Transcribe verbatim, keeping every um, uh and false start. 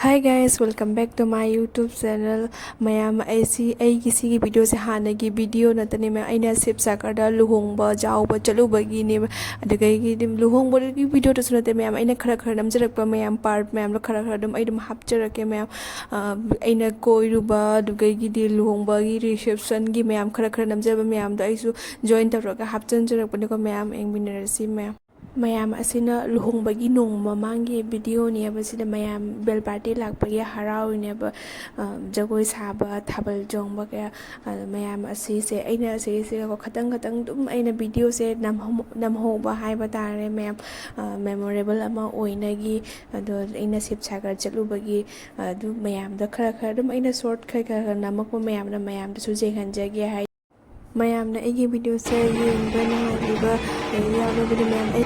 Hi guys, welcome back to my YouTube channel. ꯃꯌꯥꯝ, ꯑꯩꯁꯤ, ꯑꯩꯒꯤ ꯁꯤꯒꯤ ꯚꯤꯗꯤꯑꯣꯁꯦ ꯍꯥꯟꯅꯒꯤ ꯚꯤꯗꯤꯑꯣ ꯅꯠꯇꯅꯦ ꯃꯌꯥꯝ, ꯑꯩꯅ ꯁꯤꯕ ꯁꯥꯒꯔꯗ ꯂꯨꯍꯣꯡꯕ ꯌꯥꯎꯕ ꯆꯠꯂꯨꯕꯒꯤꯅꯦꯕ꯫ ꯑꯗꯨꯗꯒꯤꯗꯤ ꯂꯨꯍꯣꯡꯕꯒꯤ ꯚꯤꯗꯤꯑꯣꯗꯁꯨ ꯅꯠꯇꯦ ꯃꯌꯥꯝ, ꯑꯩꯅ ꯈꯔ ꯈꯔ ꯅꯝꯖꯔꯛꯄ ꯃꯌꯥꯝ, ꯄꯥꯔꯠ ꯃꯌꯥꯝꯗꯣ ꯈꯔ ꯈꯔ ꯑꯗꯨꯝ ꯑꯩ ꯑꯗꯨꯝ ꯍꯥꯞꯆꯔꯛꯀꯦ ꯃꯌꯥꯝ꯫ ꯑ, ꯑꯩꯅ ꯀꯣꯏꯔꯨꯕ, ꯑꯗꯨꯗꯒꯤꯗꯤ ꯂꯨꯍꯣꯡꯕꯒꯤ ꯔꯤꯁꯦꯞꯁꯟꯒꯤ ꯃꯌꯥꯝ ꯈꯔ ꯈꯔ ꯅꯝꯖꯕ ꯃꯌꯥꯝꯗꯣ ꯑꯩꯁꯨ ꯖꯣꯏꯟ ꯇꯧꯔꯒ ꯍꯥꯞꯆꯤꯟꯖꯔꯛꯄꯅꯤꯀꯣ ꯃꯌꯥꯝ, ꯌꯦꯡꯃꯤꯟꯅꯔꯁꯤ ꯃꯌꯥꯝ꯫ ꯃꯌꯥꯝ, ꯑꯁꯤꯅ ꯂꯨꯍꯣꯡꯕꯒꯤ ꯅꯣꯡꯃ ꯃꯃꯥꯡꯒꯤ ꯚꯤꯗꯤꯑꯣꯅꯦꯕ꯫ ꯁꯤꯗ ꯃꯌꯥꯝ ꯕꯦꯜ ꯄꯥꯔꯇꯤ ꯂꯥꯛꯄꯒꯤ ꯍꯔꯥꯎꯔꯤꯅꯦꯕ꯫ ꯑ, ꯖꯒꯣꯏ ꯁꯥꯕ, ꯊꯥꯕꯜ ꯆꯣꯡꯕ ꯀꯌꯥ, ꯑ, ꯃꯌꯥꯝ ꯑꯁꯤꯁꯦ ꯑꯩꯅ ꯑꯁꯤꯁꯤꯒꯀꯣ ꯈꯇꯪ ꯈꯇꯪ ꯑꯗꯨꯝ ꯑꯩꯅ ꯚꯤꯗꯤꯑꯣꯁꯦ ꯅꯝꯍꯧ-, ꯅꯝꯍꯧꯕ ꯍꯥꯏꯕ ꯇꯥꯔꯦ ꯃꯌꯥꯝ, ꯑ, ꯃꯦꯃꯣꯔꯦꯕꯜ ꯑꯃ ꯑꯣꯏꯅꯒꯤ꯫ ꯑꯗꯣ ꯑꯩꯅ ꯁꯤꯕ ꯁꯥꯒꯔ ꯆꯠꯂꯨꯕꯒꯤ ꯑꯗꯨ ꯃꯌꯥꯝꯗ ꯈꯔ ꯈꯔ ꯑꯗꯨꯝ ꯑꯩꯅ ꯁꯣꯔꯠ ꯈꯔ ꯈꯔ ꯈꯔ ꯅꯝꯃꯛꯄ ꯃꯌꯥꯝꯅ ꯃꯌꯥꯝꯗꯁꯨ ꯌꯦꯡꯍꯟꯖꯒꯦ ꯍꯥꯏ꯫ ꯃꯌꯥꯝꯅ ꯑꯩꯒꯤ ꯚꯤꯗꯤꯑꯣꯁꯦ ꯌꯦꯡꯕ ꯅꯨꯡꯉꯥꯏꯕꯤꯕ ꯌꯥꯎꯔꯕꯗꯤ ꯃꯌꯥꯝ ꯑꯩ